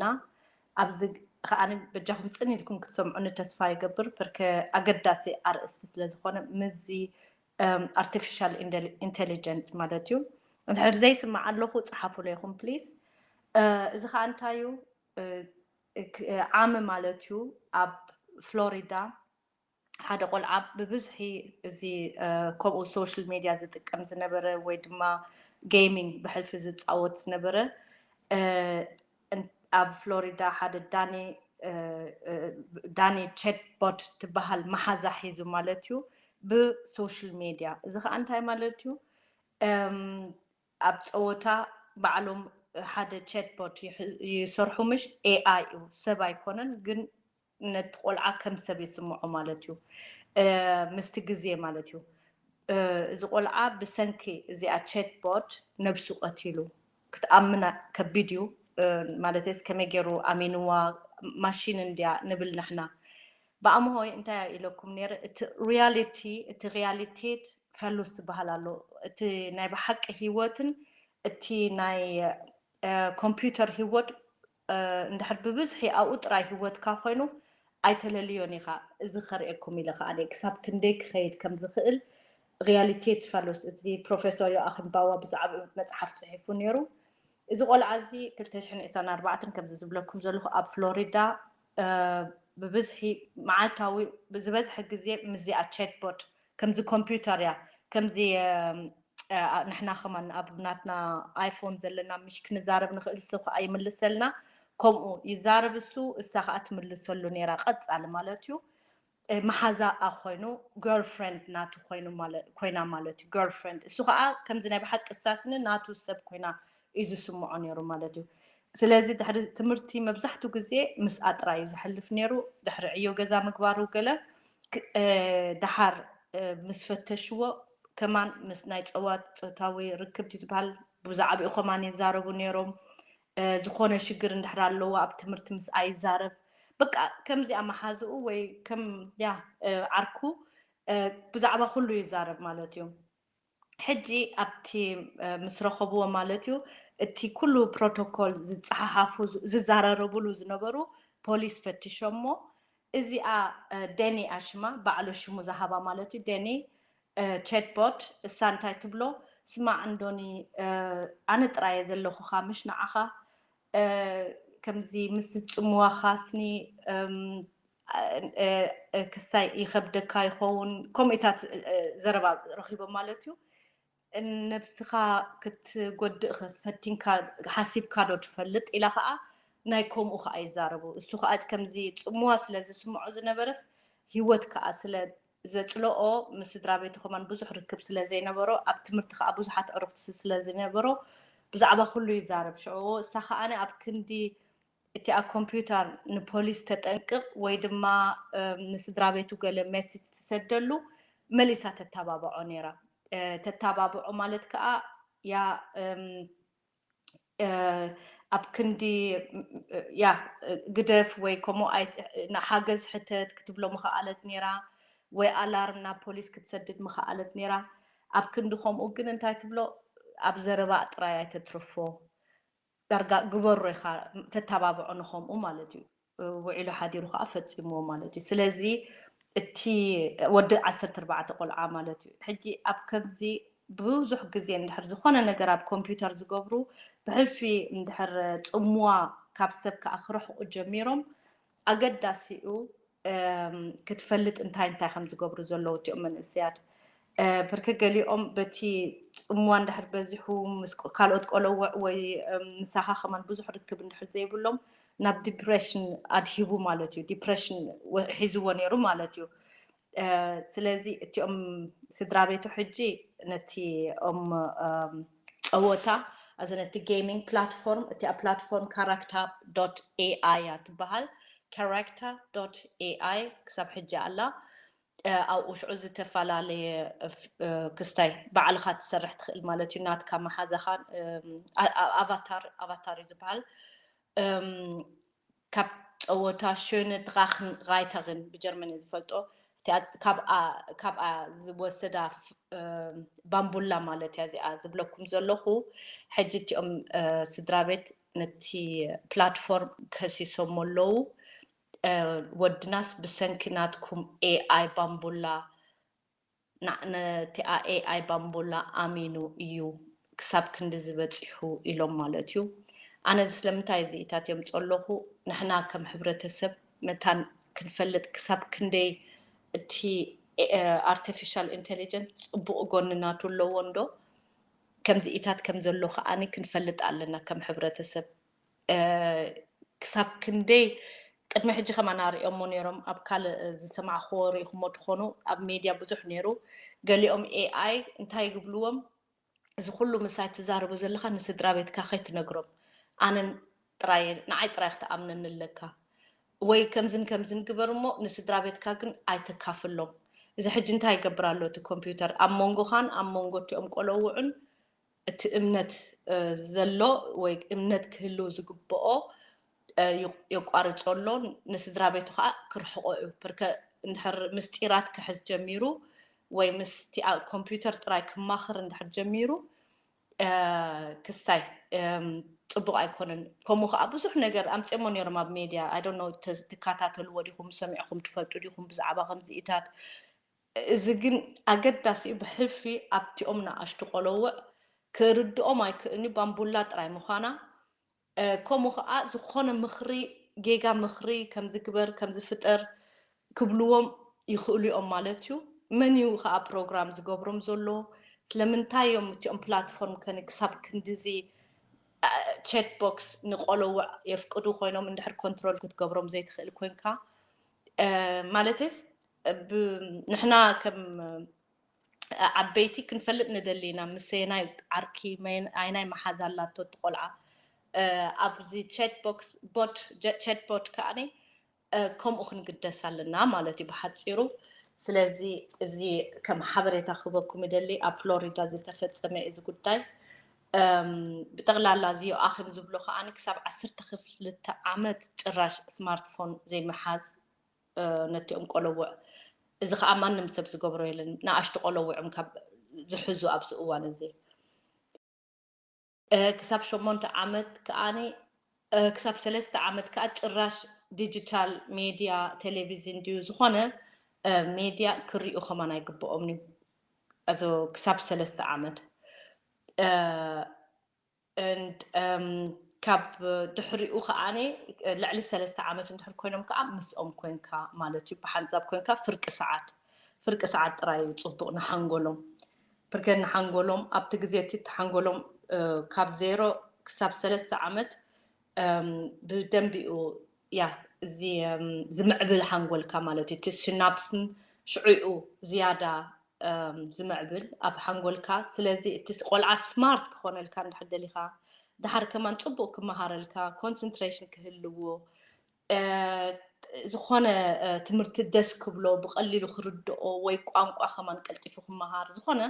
ኣለና። ኣብዚ ከዓኒ በጃኹም ጽን ኢልኩም ክትሰምዑኒ ተስፋ ይገብር። ፐርከ ኣገዳሲ ኣርእስቲ ስለ ዝኾነ ምስዚ ኣርቲፊሻል ኢንቴሊጀንት ማለት እዩ። እንድሕር ዘይስማዕ ኣለኹ፣ ጽሓፉለይኹም ፕሊዝ። እዚ ከዓ እንታይ እዩ? ዓሚ ማለት እዩ ኣብ ፍሎሪዳ ሓደ ቆልዓ ብብዝሒ እዚ ከምኡ ሶሻል ሜድያ ዝጥቀም ዝነበረ ወይ ድማ ጌሚንግ ብሕልፊ ዝፃወት ዝነበረ ኣብ ፍሎሪዳ ሓደ ዳኒ ዳኒ ቸትቦት ትበሃል መሓዛ ሒዙ ማለት እዩ ብሶሻል ሜድያ። እዚ ከዓ እንታይ ማለት እዩ? ኣብ ፀወታ ባዕሎም ሓደ ቸትቦት ይሰርሑ፣ ምሽ ኤኣይ እዩ፣ ሰብ ኣይኮነን፣ ግን ነቲ ቆልዓ ከም ሰብ ይስምዖ ማለት እዩ ምስቲ ግዜ ማለት እዩ። እዚ ቆልዓ ብሰንኪ እዚኣ ቸትቦት ነብሱ ቀቲሉ ክትኣምና ከቢድ እዩ። ማለት ከመይ ገይሩ ኣሚንዋ? ማሽን እንድያ ንብል ንሕና። ብኣምሆይ እንታይ ኢለኩም ነይረ? እቲ ሪያሊቲ፣ እቲ ሪያሊቴት ፈሉስ ዝበሃል ኣሎ። እቲ ናይ ብሓቂ ህይወትን እቲ ናይ ኮምፒውተር ህይወት እንድሕር ብብዝሒ ኣብኡ ጥራይ ህይወትካ ኮይኑ ኣይተለልዮን ኢኻ። እዚ ከርእየኩም ኢለ ከዓ ክሳብ ክንደይ ክኸይድ ከም ዝኽእል ሪያሊቴት ፈሉስ፣ እዚ ፕሮፌሰር ዮኣኪም ባዋ ብዛዕባ መፅሓፍ ፅሒፉ ነይሩ። እዚ ቆልዓ እዚ ክልተ ሽሕን ዕስራን ኣርባዕተን ከምዚ ዝብለኩም ዘለኹ ኣብ ፍሎሪዳ ብብዝሒ መዓልታዊ ዝበዝሐ ግዜ ምስዚኣ ቸትቦት ከምዚ ኮምፒውተር እያ ከምዚ ንሕና ከማን ኣብ ናትና ኣይፎን ዘለና ምሽ ክንዛረብ ንኽእል፣ እሱ ከዓ ይምልሰልና። ከምኡ ይዛረብ እሱ፣ እሳ ከዓ ትምልሰሉ ነይራ ቀፃሊ ማለት እዩ። መሓዛኣ ኮይኑ ገርልፍሬንድ ናቱ ኮይኑ ኮይና ማለት እዩ። ገርልፍሬንድ እሱ ከዓ ከምዚ ናይ ብሓቂ እሳስኒ ናቱ ሰብ ኮይና እዩ ዝስምዖ ነይሩ ማለት እዩ። ስለዚ ድሕሪ ትምህርቲ መብዛሕትኡ ግዜ ምስኣ ጥራይ እዩ ዘሕልፍ ነይሩ። ድሕሪ ዕዮ ገዛ ምግባሩ ገለ ደሓር ምስ ፈተሽዎ ከማን ምስ ናይ ፀዋት ፆታዊ ርክብ ዝበሃል ብዛዕባኡ ከማን ይዛረቡ ነይሮም። ዝኾነ ሽግር እንድሕር ኣለዎ ኣብ ትምህርቲ ምስኣ ይዛረብ። በቃ ከምዚኣ መሓዝኡ ወይ ከም ያ ዓርኩ ብዛዕባ ኩሉ ይዛረብ ማለት እዩ። ሕጂ ኣብቲ ምስ ረኸብዎ ማለት እዩ እቲ ኩሉ ፕሮቶኮል ዝፀሓሓፉ ዝዘራረብሉ ዝነበሩ ፖሊስ ፈትሾሞ። እዚኣ ደኒ ኣሽማ ባዕሉ ሽሙ ዝሃባ ማለት እዩ። ደኒ ቸትቦት እሳ እንታይ ትብሎ? ስማዕ እንዶኒ ኣነ ጥራየ ዘለኹኻ ምሽ ንዓኻ ከምዚ ምስ ዝፅምዋኻስኒ ክስታይ ይኸብደካ ይኸውን። ከምኡታት ዘረባ ረኺቦም ማለት እዩ። ነብስኻ ክትጎድእ ፈቲንካ ሓሲብካ ዶ ትፈልጥ ኢላ ከዓ ናይ ከምኡ ከዓ ይዛረቡ። እሱ ከዓ ከምዚ ፅምዋ ስለ ዝስምዖ ዝነበረስ ህይወት ከዓ ስለ ዘፅልኦ ምስ ስድራ ቤቱ ከማን ብዙሕ ርክብ ስለ ዘይነበሮ ኣብ ትምህርቲ ከዓ ብዙሓት ዕሩኽቲ ስለ ዝነበሮ ብዛዕባ ኩሉ ይዛረብ። ሽዑ እሳ ከዓ ኣብ ክንዲ እቲ ኣብ ኮምፒውተር ንፖሊስ ተጠንቅቕ ወይ ድማ ንስድራ ቤቱ ገለ ሜሴጅ ትሰደሉ መሊሳ ተተባብዖ ነይራ። ተተባብዖ ማለት ከዓ ያ ኣብ ክንዲ ያ ግደፍ ወይ ከምኡ ሓገዝ ሕተት ክትብሎ ምኸኣለት ነይራ፣ ወይ ኣላርም ናብ ፖሊስ ክትሰድድ ምኸኣለት ነይራ። ኣብ ክንዲ ከምኡ ግን እንታይ ትብሎ? ኣብ ዘረባ ጥራይ ኣይተትርፎ፣ ዳርጋ ግበሮ ኢኻ፣ ተተባብዖ ንኸምኡ ማለት እዩ። ውዒሉ ሓዲሩ ከዓ ፈፂምዎ ማለት እዩ። ስለዚ እቲ ወዲ ዓሰርተ ኣርባዕተ ቆልዓ ማለት እዩ። ሕጂ ኣብ ከምዚ ብዙሕ ግዜ እንድሕር ዝኾነ ነገር ኣብ ኮምፒውተር ዝገብሩ ብሕልፊ እንድሕር ፅምዋ ካብ ሰብ ከዓ ክረሕቁ ጀሚሮም ኣገዳሲኡ ክትፈልጥ እንታይ እንታይ ከም ዝገብሩ ዘለዉ እቲኦም መንእሰያት። ብርክ ገሊኦም በቲ ፅምዋ እንድሕር በዚሑ ምስ ካልኦት ቆለውዕ ወይ ምሳኻ ከማን ብዙሕ ርክብ እንድሕር ዘይብሎም ናብ ዲፕሬሽን ኣድሂቡ ማለት እዩ። ዲፕሬሽን ሒዝዎ ነይሩ ማለት እዩ። ስለዚ እቲኦም ስድራ ቤቱ ሕጂ ነቲ ኦም ፀወታ ኣዚ ነቲ ጌሚንግ ፕላትፎርም እቲኣ ፕላትፎርም ካራክታ ዶት ኤኣይ እያ ትበሃል። ካራክታ ዶት ኤኣይ ክሳብ ሕጂ ኣላ። ኣብኡ ሽዑ ዝተፈላለየ ክስታይ ባዕልኻ ትሰርሕ ትኽእል ማለት እዩ። ናትካ መሓዛኻን ኣቫታር ኣቫታር እዩ ዝበሃል። ካብ ፀወታ ሽን ድራኽን ራይተርን ብጀርመን እየ ዝፈልጦ። ካብኣ ዝወሰዳ ባምቡላ ማለት እያ እዚኣ ዝብለኩም ዘለኹ። ሕጂ እቲኦም ስድራ ቤት ነቲ ፕላትፎርም ከሲሶሞ ኣለዉ። ወድናስ ብሰንኪ ናትኩም ኤኣይ ባምቡላ፣ ነቲኣ ኤኣይ ባምቡላ ኣሚኑ እዩ ክሳብ ክንዲ ዝበፂሑ ኢሎም ማለት እዩ። ኣነ እዚ ስለምንታይ እዚኢታት የምፅኦ ኣለኹ? ንሕና ከም ሕብረተሰብ መታን ክንፈልጥ ክሳብ ክንደይ እቲ ኣርቲፊሻል ኢንቴሊጀንስ ፅቡቕ ጎኒ ናቱ ኣለዎ እንዶ ከምዚኢታት ከም ዘሎ ከዓኒ ክንፈልጥ ኣለና ከም ሕብረተሰብ። ክሳብ ክንደይ ቅድሚ ሕጂ ከማን ኣርእዮሞ ነይሮም። ኣብ ካልእ ዝሰማዕክዎ ርኢኹሞ ትኾኑ፣ ኣብ ሜድያ ብዙሕ ነይሩ። ገሊኦም ኤኣይ እንታይ ይግብልዎም፣ እዚ ኩሉ ምሳይ ትዛረቦ ዘለኻ ንስድራ ቤትካ ከይትነግሮም፣ ኣነን ጥራይ ንዓይ ጥራይ ክትኣምነኒ ኣለካ፣ ወይ ከምዝን ከምዝን ግበር እሞ ንስድራ ቤትካ ግን ኣይተካፍሎም። እዚ ሕጂ እንታይ ይገብር ኣሎ እቲ ኮምፒውተር ኣብ መንጎኻን ኣብ መንጎ እቲኦም ቆለውዑን እቲ እምነት ዘሎ ወይ እምነት ክህልው ዝግብኦ የቋርጾ ኣሎ፣ ንስድራ ቤቱ ከዓ ክርሕቆ እዩ። ብርከ እንድሕር ምስጢራት ክሕዝ ጀሚሩ ወይ ምስ ኮምፒውተር ጥራይ ክማኽር እንድሕር ጀሚሩ ክስታይ ፅቡቅ ኣይኮነን። ከምኡ ከዓ ብዙሕ ነገር ኣምፅኦሞ ነይሮም ኣብ ሜድያ። I don't know ትከታተልዎ ዲኹም ሰሚዕኹም ትፈልጡ ዲኹም ብዛዕባ ከምዚኢታት። እዚ ግን ኣገዳሲ እዩ። ብሕልፊ ኣብቲኦም ንኣሽቱ ቆለውዕ ክርድኦም ኣይክእልኒ ባምቡላ ጥራይ ምዃና። ከምኡ ከዓ ዝኾነ ምኽሪ፣ ጌጋ ምኽሪ ከምዝግበር ከምዝፍጠር ክብልዎም ይኽእሉ እዮም ማለት እዩ። መን እዩ ከዓ ፕሮግራም ዝገብሮም ዘሎ? ስለምንታይ እዮም እቲኦም ፕላትፎርም ከን ክሳብ ክንድዚ ቸት ቦክስ ንቆለውዕ የፍቅዱ ኮይኖም እንድሕር ኮንትሮል ክትገብሮም ዘይትኽእል ኮንካ ማለትስ ንሕና ከም ዓበይቲ ክንፈልጥ ንደሊ ኢና። ምሰየናይ ዓርኪ ኣይናይ መሓዛ ኣላቶ እቲ ቆልዓ ኣብዚ ቸት ቦክስ ቦት ቸት ቦት ከዓኒ ከምኡ ክንግደስ ኣለና ማለት እዩ ብሓፂሩ። ስለዚ እዚ ከም ሓበሬታ ክህበኩም ይደሊ። ኣብ ፍሎሪዳ ዝተፈፀመ እዚ ጉዳይ ብጠቕላላ እዚ ዮኣኪም ዝብሎ ከዓኒ ክሳብ ዓሰርተ ክልተ ዓመት ጭራሽ ስማርትፎን ዘይምሓዝ ነቲኦም ቆለውዕ። እዚ ከዓ ማንም ሰብ ዝገብሮ የለን። ንኣሽቱ ቆለውዕ እዮም ካብ ዝሕዙ ኣብዚ እዋን እዚ። ክሳብ ሸሞንተ ዓመት ከዓኒ ክሳብ ሰለስተ ዓመት ከዓ ጭራሽ ዲጂታል ሜድያ ቴሌቪዝን ድዩ ዝኾነ ሜድያ ክሪኡ ከማን ኣይግብኦምን እዩ። ክሳብ ሰለስተ ዓመት ካብ ድሕሪኡ ከዓኒ ልዕሊ ሰለስተ ዓመት እንድሕር ኮይኖም ከዓ ምስኦም ኮይንካ ማለት እዩ ብሓንሳብ ኮይንካ ፍርቂ ሰዓት ፍርቂ ሰዓት ጥራይ እዩ ፅቡቅ ንሓንጎሎም። ብርከ ንሓንጎሎም ኣብቲ ግዜ እቲ ሓንጎሎም ካብ ዜሮ ክሳብ ሰለስተ ዓመት ብደንቢኡ ያ እዚ ዝምዕብል ሓንጎልካ ማለት እዩ እቲ ሲናፕስን ሽዑኡ ዝያዳ ዝምዕብል ኣብ ሓንጎልካ። ስለዚ እቲ ቆልዓ ስማርት ክኾነልካ እንድሕር ደሊኻ፣ ድሓር ከማን ፅቡቅ ክመሃረልካ፣ ኮንሰንትሬሽን ክህልዎ፣ ዝኾነ ትምህርቲ ደስ ክብሎ፣ ብቀሊሉ ክርድኦ ወይ ቋንቋ ከማን ቀልጢፉ ክመሃር ዝኾነ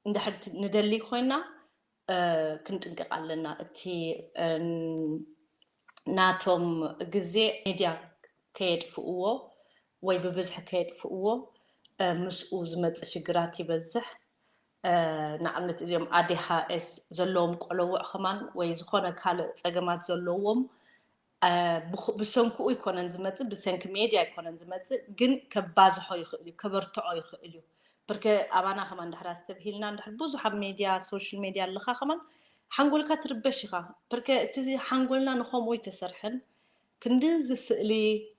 እንድሕር ንደሊ ኮይና ክንጥንቀቅ ኣለና። እቲ ናቶም ግዜ ሜድያ ከየጥፍእዎ ወይ ብብዝሒ ከየጥፍእዎ ምስኡ ዝመፅእ ሽግራት ይበዝሕ። ንኣብነት እዚኦም ኣዴሃኤስ ዘለዎም ቆለውዕ ከማን ወይ ዝኾነ ካልእ ፀገማት ዘለዎም ብሰንክኡ ኣይኮነን ዝመፅእ፣ ብሰንኪ ሜድያ ኣይኮነን ዝመፅእ፣ ግን ከባዝሖ ይኽእል እዩ፣ ከበርትዖ ይኽእል እዩ። ብርከ ኣባና ከማን ድሕር ኣስተብሂልና እንድሕር ብዙሕ ኣብ ሜድያ ሶሻል ሜድያ ኣለኻ ከማን ሓንጎልካ ትርበሽ ኢኻ። ብርከ እቲ ሓንጎልና ንኸምኡ ይተሰርሐን ክንድዚ ስእሊ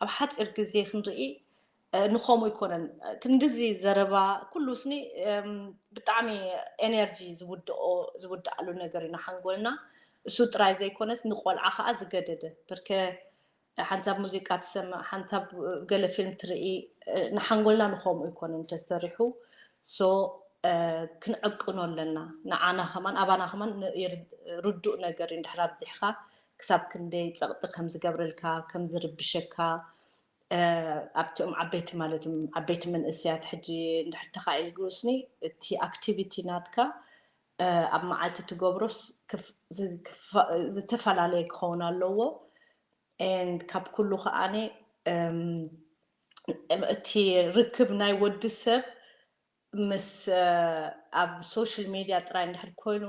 ኣብ ሓፂር ግዜ ክንርኢ ንኸምኡ ኣይኮነን። ክንድዚ ዘረባ ኩሉ ስኒ ብጣዕሚ ኤነርጂ ዝውድኦ ዝውድኣሉ ነገር እዩ ንሓንጎልና። እሱ ጥራይ ዘይኮነስ ንቆልዓ ከዓ ዝገደደ ብርከ ሓንሳብ ሙዚቃ ትሰምዕ፣ ሓንሳብ ገለ ፊልም ትርኢ፣ ንሓንጎልና ንኸምኡ ኣይኮነን ተሰሪሑ። ሶ ክንዕቅኖ ኣለና። ንዓና ከማን ኣባና ከማን ርዱእ ነገር እዩ። እንድሕር ኣብዚሕካ ክሳብ ክንደይ ፀቕጢ ከም ዝገብረልካ ከም ዝርብሸካ ኣብቲኦም ዓበይቲ ማለት ዓበይቲ መንእሰያት ሕጂ እንድሕር ተኻኢልጉ ስኒ እቲ ኣክቲቪቲ ናትካ ኣብ መዓልቲ ትገብሮስ ዝተፈላለየ ክኸውን ኣለዎ። And ካብ ኩሉ ከዓኒ እቲ ርክብ ናይ ወዲ ሰብ ምስ ኣብ ሶሻል ሜድያ ጥራይ እንድሕር ኮይኑ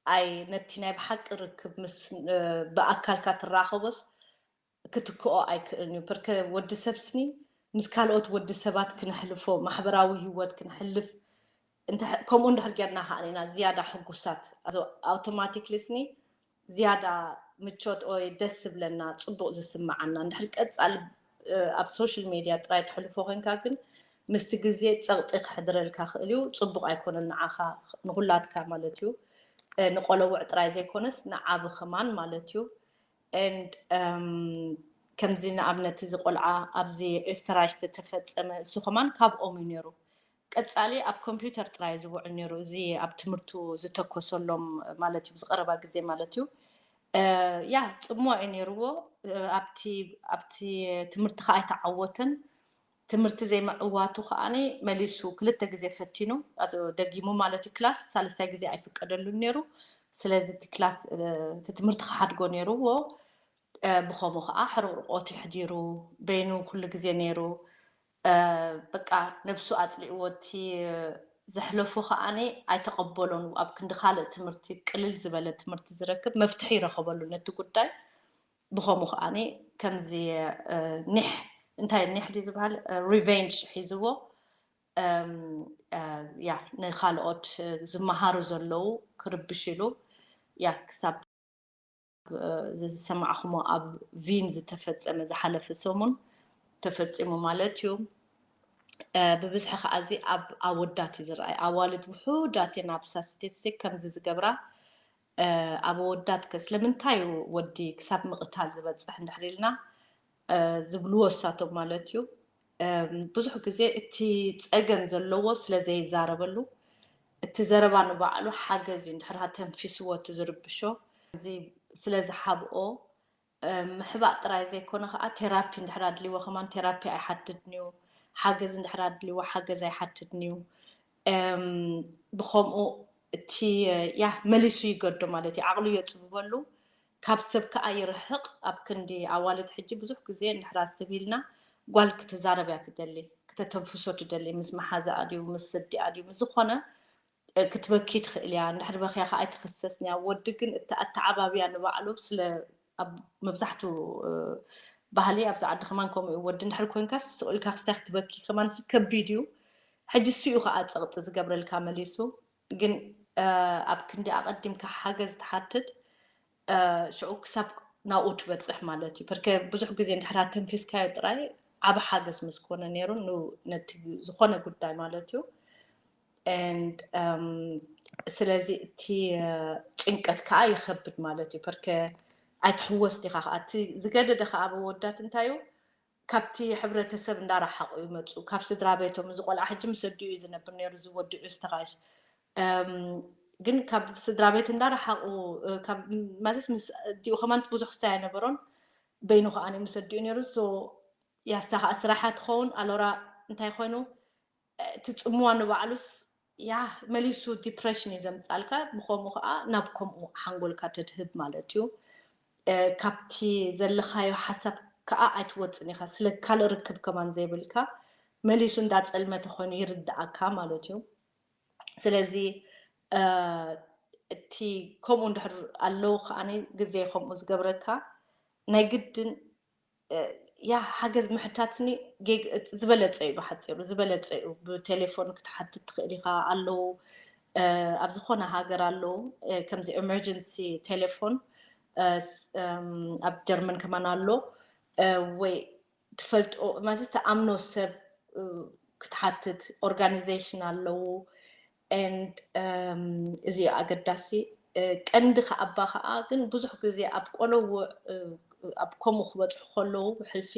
ኣይ ነቲ ናይ ብሓቂ ርክብ ምስ ብኣካልካ ትራኸቦስ ክትክኦ ኣይክእልን እዩ። ፐርከ ወዲ ሰብ ስኒ ምስ ካልኦት ወዲ ሰባት ክነሕልፎ፣ ማሕበራዊ ህይወት ክንሕልፍ፣ ከምኡ እንድሕር ጌርና ከኣኒና ዝያዳ ሕጉሳት ኣውቶማቲክሊ ስኒ ዝያዳ ምቾት ወይ ደስ ዝብለና ጽቡቕ ዝስምዓና። እንድሕር ቀጻሊ ኣብ ሶሻል ሜድያ ጥራይ ትሕልፎ ኮንካ ግን ምስቲ ግዜ ጸቕጢ ክሕድረልካ ክእል እዩ። ጽቡቕ ኣይኮነን ንዓኻ ንኹላትካ ማለት እዩ። ንቆለውዕ ጥራይ ዘይኮነስ ንዓቢ ከማን ማለት እዩ። And ከምዚ ንኣብነት እዚ ቆልዓ ኣብዚ ኦስተራይሽ ዝተፈጸመ እሱ ከማን ካብኦም እዩ ነይሩ። ቀጻሊ ኣብ ኮምፒውተር ጥራይ ዝውዕል ነይሩ። እዚ ኣብ ትምህርቱ ዝተኮሰሎም ማለት እዩ፣ ዝቀረባ ግዜ ማለት እዩ። ያ ጽምዋ እዩ ነይርዎ። ኣብቲ ትምህርቲ ከዓ ኣይተዓወተን። ትምህርቲ ዘይምዕዋቱ ከዓኒ መሊሱ ክልተ ግዜ ፈቲኑ፣ ደጊሙ ማለት እዩ። ክላስ ሳልሳይ ግዜ ኣይፍቀደሉን ነይሩ። ስለዚ እቲ ክላስ እቲ ትምህርቲ ክሓድጎ ነይርዎ። ብኸምኡ ከዓ ሕርቕርቆት ይሕዲሩ፣ በይኑ ኩሉ ግዜ ነይሩ። በቃ ነብሱ ኣፅሊእዎ እቲ ዘሕለፎ ከዓኒ ኣይተቐበሎን። ኣብ ክንዲ ካልእ ትምህርቲ ቅልል ዝበለ ትምህርቲ ዝረክብ መፍትሒ ይረኸበሉ ነቲ ጉዳይ። ብኸምኡ ከዓኒ ከምዚ ኒሕ እንታይ ኒሕ ድዩ ዝበሃል revenge ሒዝዎ ያ ንካልኦት ዝመሃሩ ዘለዉ ክርብሽ ኢሉ ያ ክሳብ ዝሰማዕኹሞ ኣብ ቪን ዝተፈጸመ ዝሓለፈ ሰሙን ተፈጺሙ ማለት እዩ። ብብዝሒ ከዓ እዚ ኣብ ኣወዳት እዩ ዝረኣይ። ኣዋልድ ውሑዳት እየን ኣብ ስታቲስቲክ ከምዚ ዝገብራ። ኣብ ኣወዳት ከ ስለምንታይ እዩ ወዲ ክሳብ ምቕታል ዝበፅሕ እንድሕር ኢልና ዝብልዎ እሳቶም ማለት እዩ። ብዙሕ ግዜ እቲ ፀገም ዘለዎ ስለ ዘይዛረበሉ እቲ ዘረባ ንባዕሉ ሓገዝ እዩ። እንድሕር ተንፊስዎ እቲ ዝርብሾ እዚ ስለ ዝሓብኦ ምሕባእ ጥራይ ዘይኮነ ከዓ ቴራፒ እንድሕር ኣድልይዎ ከማን ቴራፒ ኣይሓትትን እዩ። ሓገዝ እንድሕር ኣድልይዎ ሓገዝ ኣይሓትትን እዩ። ብከምኡ እቲ ያ መሊሱ ይገዶ ማለት እዩ። ዓቕሉ የፅብበሉ፣ ካብ ሰብ ከዓ ይርሕቕ። ኣብ ክንዲ ኣዋልድ ሕጂ ብዙሕ ግዜ እንድሕር ኣስተብሂልና ጓል ክትዛረብ እያ ትደሊ፣ ክተተንፍሶ ትደሊ። ምስ መሓዛኣ ድዩ ምስ ስዲኣ ድዩ ምስ ዝኾነ ክትበኪ ትኽእል እያ። እንድሕር በኪያ ከዓ ኣይትኽሰስን እያ። ወዲ ግን እቲ ኣተዓባብያ ንባዕሉ ስለ ኣብ መብዛሕትኡ ባህሊ ኣብዚ ዓዲ ከማን ከምኡ እዩ። ወዲ እንድሕር ኮንካ ስቕ ኢልካ ክስታይ ክትበኪ ከማን ሲ ከቢድ እዩ። ሕጂ እሱ እዩ ከዓ ፀቕጢ ዝገብረልካ መሊሱ። ግን ኣብ ክንዲ ኣቐዲምካ ሓገዝ ትሓትት ሽዑ ክሳብ ናብኡ ትበፅሕ ማለት እዩ። ፐርከ ብዙሕ ግዜ እንድሕር ተንፊስካዮ ጥራይ ዓቢ ሓገዝ ምስ ኮነ ነይሩ ነቲ ዝኾነ ጉዳይ ማለት እዩ። And ስለዚ እቲ ጭንቀት ከዓ ይኸብድ ማለት እዩ። ፐርከ ኣይትሕወስ ዲኻ ከዓ እቲ ዝገደደ ከዓ ኣብ ኣወዳት እንታይ እዩ ካብቲ ሕብረተሰብ እንዳረሓቑ ይመፁ። ካብ ስድራ ቤቶም እዚ ቆልዓ ሕጂ ምስ ኣዲኡ እዩ ዝነብር ነይሩ እዚ ወዲ ዑስተኻሽ ግን ካብ ስድራ ቤት እንዳረሓቑ ማለት ምስ ኣዲኡ ከማን ብዙሕ ክስታይ ኣይነበሮን። በይኑ ከዓ ምስ ኣዲኡ ነይሩ። ያሳ ከዓ ስራሓ ትኸውን ኣሎራ እንታይ ኮይኑ እቲ ፅምዋ ንባዕሉስ ያ መሊሱ ዲፕሬሽን እዩ ዘምፃልካ። ብከምኡ ከዓ ናብ ከምኡ ሓንጎልካ ተድህብ ማለት እዩ። ካብቲ ዘለካዮ ሓሳብ ከዓ ኣይትወፅን ኢካ። ስለ ካልእ ርክብ ከማን ዘይብልካ መሊሱ እንዳፀልመተ ኮይኑ ይርድኣካ ማለት እዩ። ስለዚ እቲ ከምኡ እንድሕር ኣለዉ ከዓ ግዜ ከምኡ ዝገብረካ ናይ ግድን ያ ሓገዝ ምሕታትኒ ዝበለፀ እዩ። ብሓፂሩ ዝበለፀ እዩ። ብቴሌፎን ክትሓትት ትኽእል ኢካ ኣለዉ ኣብ ዝኾነ ሃገር ኣለዉ ከምዚ ኤመርጀንሲ ቴሌፎን ኣብ ጀርመን ከማን ኣሎ ወይ ትፈልጦ ማለት ተኣምኖ ሰብ ክትሓትት ኦርጋኒዜሽን ኣለዉ። And እዚ ኣገዳሲ ቀንዲ ከኣባ ከዓ ግን ብዙሕ ግዜ ኣብ ቆለውዕ ኣብ ከምኡ ክበፅሑ ከለዉ ብሕልፊ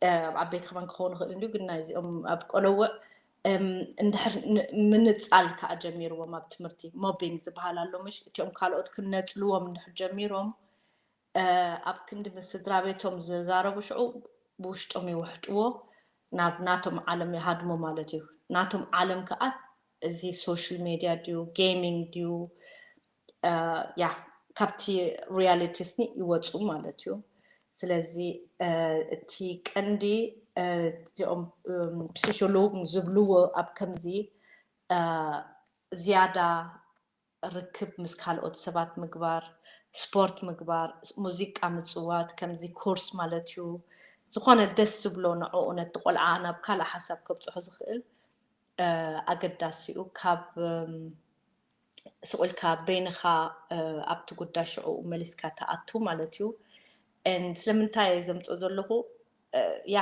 ኣብ ዓበይቲ ከማን ክኸውን ይኽእል እንዲዩ ግን ናይዚኦም ኣብ ቆለውዕ እንድሕር ምንፃል ከዓ ጀሚርዎም ኣብ ትምህርቲ ሞቢንግ ዝበሃል ኣሎ ምሽ እቲኦም ካልኦት ክነፅልዎም እንድሕር ጀሚሮም ኣብ ክንዲ ምስ ስድራ ቤቶም ዝዛረቡ ሽዑ ብውሽጦም ይውሕጥዎ ናብ ናቶም ዓለም ይሃድሙ ማለት እዩ። ናቶም ዓለም ከዓ እዚ ሶሻል ሜድያ ድዩ ጌሚንግ ድዩ ያ ካብቲ ሪያሊቲ ስኒ ይወፁ ማለት እዩ። ስለዚ እቲ ቀንዲ እዚኦም ሶሾሎግ ዝብልዎ ኣብ ከምዚ ዝያዳ ርክብ ምስ ካልኦት ሰባት ምግባር፣ ስፖርት ምግባር፣ ሙዚቃ ምፅዋት፣ ከምዚ ኮርስ ማለት እዩ። ዝኾነ ደስ ዝብሎ ንዕኡ ነቲ ቆልዓ ናብ ካልእ ሓሳብ ከብፅሖ ዝኽእል ኣገዳሲ እዩ። ካብ ስቕ ኢልካ በይንኻ ኣብቲ ጉዳይ ሽዑ መሊስካ ትኣቱ ማለት እዩ። ስለምንታይ እየ ዘምፅኦ ዘለኹ? ያ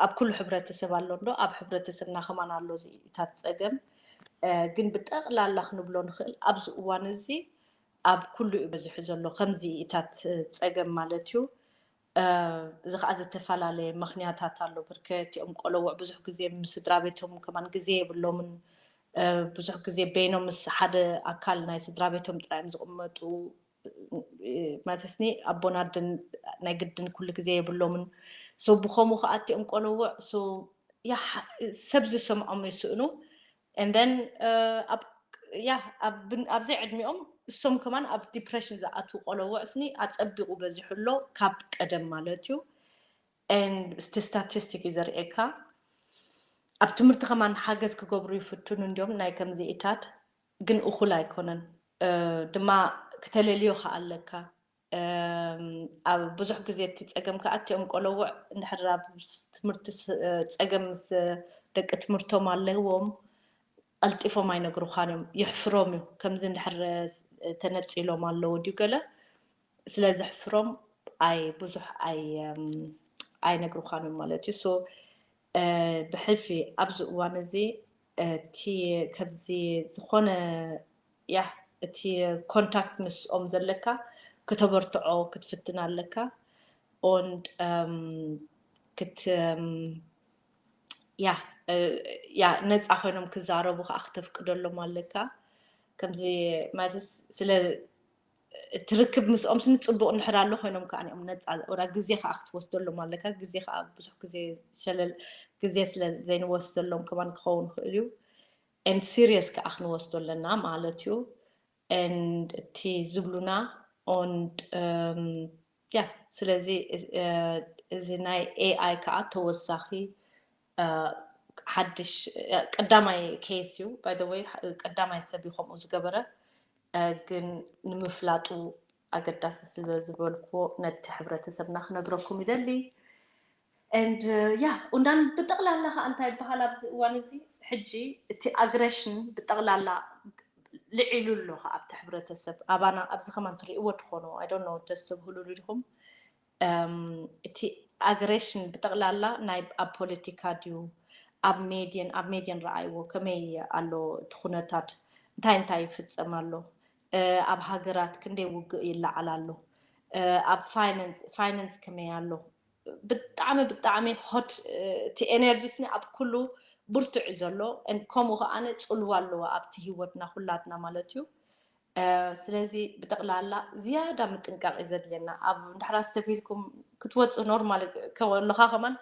ኣብ ኩሉ ሕብረተሰብ ኣሎ እንዶ ኣብ ሕብረተሰብና ከማን ኣሎ እዚኢታት ፀገም። ግን ብጠቕላላ ክንብሎ ንኽእል ኣብዚ እዋን እዚ ኣብ ኩሉ እዩ በዚሑ ዘሎ ከምዚ ኢታት ፀገም ማለት እዩ። እዚ ከዓ ዝተፈላለየ ምክንያታት ኣሎ። ብርከት እዮም ቆለውዕ ብዙሕ ግዜ ምስ ስድራ ቤቶም ከማን ግዜ የብሎምን። ብዙሕ ግዜ በይኖም ምስ ሓደ ኣካል ናይ ስድራ ቤቶም ጥራይ እዮም ዝቕመጡ። ማለትስኒ ኣቦን ኣደን ናይ ግድን ኩሉ ግዜ የብሎምን። ሶ ብኸምኡ ከዓ እቲኦም ቆለውዕ ሶ ያ ሰብ ዝሰምዖም ይስእኑ። And then ያ ኣብዘይ ዕድሚኦም እሶም ከማን ኣብ ዲፕሬሽን ዝኣትዉ ቆለውዕ ስኒ ኣፀቢቑ በዚሑ ኣሎ ካብ ቀደም ማለት እዩ። እቲ ስታቲስቲክ እዩ ዘርእየካ። ኣብ ትምህርቲ ከማን ሓገዝ ክገብሩ ይፍትኑ እንዲዮም ናይ ከምዚኢታት ግን እኹል ኣይኮነን። ድማ ክተለልዮ ከኣለካ ኣብ ብዙሕ ግዜ እቲ ፀገም ከዓ እቲኦም ቆለውዕ እንድሕር ኣብ ትምህርቲ ፀገም ምስ ደቂ ትምህርቶም ኣለዎም ቀልጢፎም ኣይነግሩኻን እዮም። ይሕፍሮም እዩ። ከምዚ እንድሕር ተነፂሎም ኣለዎ ድዩ ገለ ስለ ዘሕፍሮም ኣይ ብዙሕ ኣይ ኣይነግሩኻን እዮም ማለት እዩ። ሶ ብሕልፊ ኣብዚ እዋን እዚ እቲ ከምዚ ዝኾነ ያ እቲ ኮንታክት ምስኦም ዘለካ ክተበርትዖ ክትፍትን ኣለካ። ኦንድ ክት ያ ያ ነፃ ኮይኖም ክዛረቡ ከዓ ክተፍቅደሎም ኣለካ። ከምዚ ማለት ስለ እቲ ርክብ ምስኦም ስኒ ፅቡቕ እንድሕር ኣሎ ኮይኖም ከዓ ኦም ነፃ ወላ ግዜ ከዓ ክትወስደሎም ኣለካ። ግዜ ከዓ ብዙሕ ግዜ ሸለል ግዜ ስለ ዘይንወስደሎም ከማን ክኸውን ይኽእል እዩ። And serious ከዓ ክንወስዶ ኣለና ማለት እዩ። And እቲ ዝብሉና and ያ ስለዚ እዚ ናይ ኤኣይ ከዓ ተወሳኺ ሓድሽ ቀዳማይ ኬስ እዩ። By the way ቀዳማይ ሰብ እዩ ከምኡ ዝገበረ። ግን ንምፍላጡ ኣገዳሲ ስለ ዝበልኩዎ ነቲ ሕብረተሰብና ክነግረኩም ይደሊ። And ያ ኡንዳን ብጠቕላላ ከዓ እንታይ ይበሃል ኣብዚ እዋን እዚ ሕጂ እቲ ኣግሬሽን ብጠቕላላ ልዒሉ ኣሎ ከዓ ኣብቲ ሕብረተሰብ ኣባና ኣብዚ ከማን ትሪእዎ ትኾኑ I don't know ተስተብህሉሉ ዲኹም። እቲ ኣግሬሽን ብጠቕላላ ናይ ኣብ ፖለቲካ ድዩ ኣብ ሜድየን ኣብ ሜድየን ረኣይዎ ከመይ ኣሎ እቲ ኩነታት እንታይ እንታይ ይፍፀም ኣሎ ኣብ ሃገራት ክንደይ ውግእ ይለዓል ኣሎ ኣብ ፋይናንስ ፋይናንስ ከመይ ኣሎ ብጣዕሚ ብጣዕሚ ሆት እቲ ኤነርጂ ስኒ ኣብ ኩሉ ብርቱዕ እዩ ዘሎ ከምኡ ከዓነ ፅልዋ ኣለዎ ኣብቲ ህይወትና ኩላትና ማለት እዩ ስለዚ ብጠቕላላ ዝያዳ ምጥንቃቕ እዩ ዘድልየና ኣብ እንድሕር ኣስተብሂልኩም ክትወፅእ ኖርማል ከለካ ከማን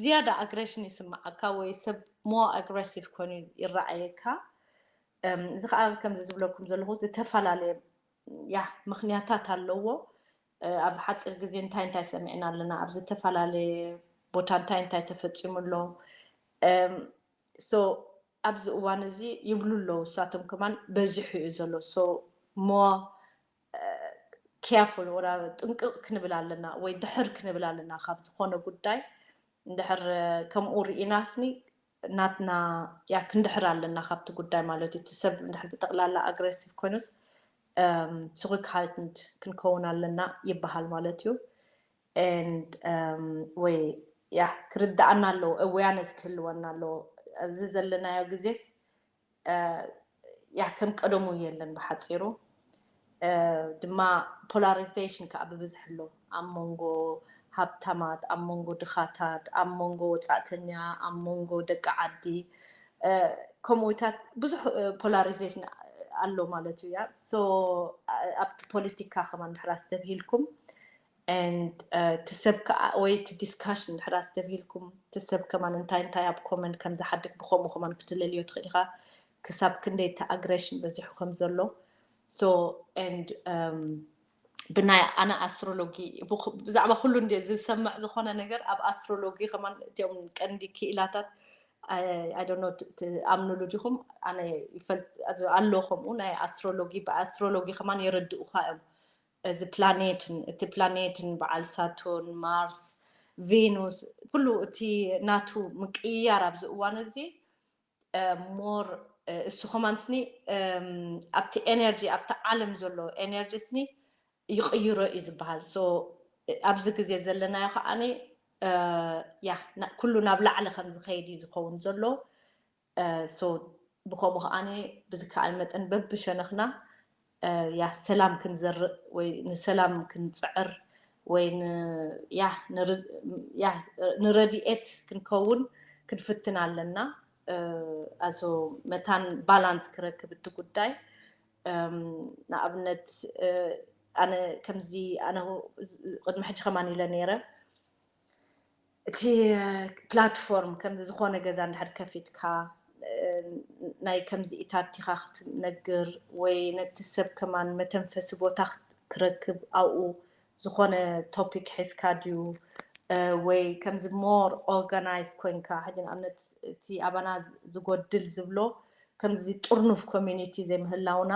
ዝያዳ ኣግሬሽን ይስምዓካ ወይ ሰብ ሞ ኣግሬሲቭ ኮይኑ ይረኣየካ እዚ ከዓ ከምዚ ዝብለኩም ዘለኹ ዝተፈላለየ ያ ምክንያታት ኣለዎ ኣብ ሓፂር ግዜ እንታይ እንታይ ሰሚዕና ኣለና ኣብ ዝተፈላለየ ቦታ እንታይ እንታይ ተፈፂሙ ኣሎ ሶ ኣብዚ እዋን እዚ ይብሉ ኣለዉ እሳቶም ከማን በዚሑ እዩ ዘሎ ሶ ሞ ኬርፉል ወላ ጥንቅቕ ክንብል ኣለና ወይ ድሕር ክንብል ኣለና ካብ ዝኾነ ጉዳይ እንድሕር ከምኡ ርኢናስኒ ናትና ያ ክንድሕር ኣለና ካብቲ ጉዳይ ማለት እዩ እቲ ሰብ እንድሕር ብጠቕላላ ኣግሬሲቭ ኮይኑስ ስሩክ ሃይትንድ ክንከውን ኣለና ይበሃል ማለት እዩ and ወይ ያ ክርዳኣና ኣለዎ awareness ክህልወና ኣለዎ ኣብዚ ዘለናዮ ግዜስ ያ ከም ቀደሙ የለን ብሓፂሩ ድማ ፖላሪዜሽን ከዓ ብብዝሒ ኣሎ ኣብ መንጎ ሃብታማት ኣብ መንጎ ድኻታት ኣብ መንጎ ወፃእተኛ ኣብ መንጎ ደቂ ዓዲ ከምኡታት ብዙሕ ፖላሪዜሽን ኣሎ ማለት እዩ ያ ኣብቲ ፖለቲካ ከማን ድሕር ኣስተብሂልኩም and እቲ ሰብ ከዓ ወይ እቲ ዲስካሽን ድሕር ኣስተብሂልኩም እቲ ሰብ ከማን እንታይ እንታይ ኣብ ኮመንት ከም ዝሓድግ ብከምኡ ከማን ክትለልዮ ትኽእል ኢኻ ክሳብ ክንደይ እቲ ኣግሬሽን በዚሑ ከም ዘሎ so and ብናይ ኣነ ኣስትሮሎጂ ብዛዕባ ኩሉ እንደ ዝሰምዕ ዝኾነ ነገር ኣብ ኣስትሮሎጂ ከማን እቲኦም ቀንዲ ክኢላታት I don't know ትኣምኑሉ ዲኹም? ኣነ ይፈልጥ ኣሎ። ከምኡ ናይ ኣስትሮሎጂ፣ ብኣስትሮሎጂ ከማን የረድኡኻ እዮም። እዚ ፕላኔትን፣ እቲ ፕላኔትን በዓል ሳቱርን፣ ማርስ፣ ቬኑስ፣ ኩሉ እቲ ናቱ ምቅይያር ኣብዚ እዋን እዚ ሞር እሱ ከማን ስኒ ኣብቲ ኤነርጂ፣ ኣብቲ ዓለም ዘሎ ኤነርጂ ስኒ ይቕይሮ እዩ ዝበሃል። So ኣብዚ ግዜ ዘለናዮ ከዓኒ ያ ኩሉ ናብ ላዕሊ ከም ዝኸይድ እዩ ዝኸውን ዘሎ። So ብከምኡ ከዓኒ ብዝከኣል መጠን በብሸነኽና ያ ሰላም ክንዘርእ ወይ ንሰላም ክንፅዕር ወይ ንረድኤት ክንከውን ክንፍትን ኣለና። ኣሶ መታን ባላንስ ክረክብ እቲ ጉዳይ። ንኣብነት ኣነ ከምዚ ኣነ ቅድሚ ሕጂ ከማን ኢለ ነይረ፣ እቲ ፕላትፎርም ከምዚ ዝኾነ ገዛ እንድሕር ከፊትካ ናይ ከምዚ ኢታቲኻ ክትነግር ወይ ነቲ ሰብ ከማን መተንፈሲ ቦታ ክረክብ ኣብኡ ዝኾነ ቶፒክ ሒዝካ ድዩ ወይ ከምዚ ሞር ኦርጋናይዝ ኮንካ ሕጂ ንኣብነት እቲ ኣባና ዝጎድል ዝብሎ ከምዚ ጥርኑፍ ኮሚኒቲ ዘይምህላውና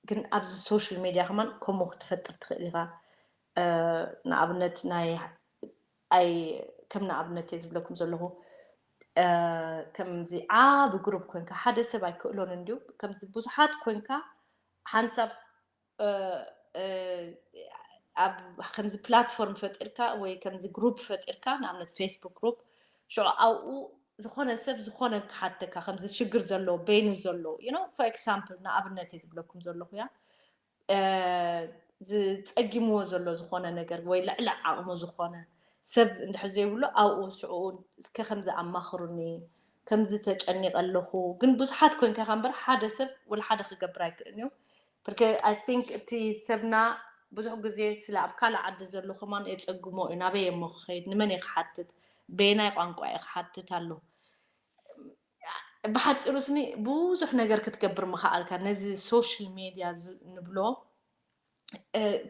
ግን ኣብዚ ሶሻል ሜድያ ከማን ከምኡ ክትፈጥር ትኽእል ኢኻ። ንኣብነት ናይ ኣይ ከም ንኣብነት እየ ዝብለኩም ዘለኹ ከምዚ ዓቢ ግሩፕ ኮንካ ሓደ ሰብ ኣይክእሎን እንድዩ ከምዚ ብዙሓት ኮንካ ሓንሳብ ኣብ ከምዚ ፕላትፎርም ፈጢርካ ወይ ከምዚ ግሩፕ ፈጢርካ ንኣብነት ፌስቡክ ግሩፕ ሽዑ ኣብኡ ዝኾነ ሰብ ዝኾነ ክሓተካ ከምዚ ሽግር ዘሎ በይኑ ዘሎ you know for example ንኣብነት እየ ዝብለኩም ዘለኹ እያ ዝፀጊምዎ ዘሎ ዝኾነ ነገር ወይ ልዕሊ ዓቕሙ ዝኾነ ሰብ እንድሕር ዘይብሉ ኣብኡ ሽዑ እስከ ከምዚ ኣማኽሩኒ ከምዚ ተጨኒቐ ኣለኹ ግን ብዙሓት ኮንካ ኢኻ እምበር ሓደ ሰብ ወላ ሓደ ክገብር ኣይክእልን እዩ ብርከ I think እቲ ሰብና ብዙሕ ግዜ ስለ ኣብ ካልእ ዓዲ ዘሎ ከማን የፀግሞ እዩ ናበይ እሞ ክኸይድ ንመን እየ ክሓትት በየናይ ቋንቋ እየ ክሓትት ኣሎ ብሓፂሩ ስኒ ብዙሕ ነገር ክትገብር ምኽኣልካ ነዚ ሶሻል ሜድያ ንብሎ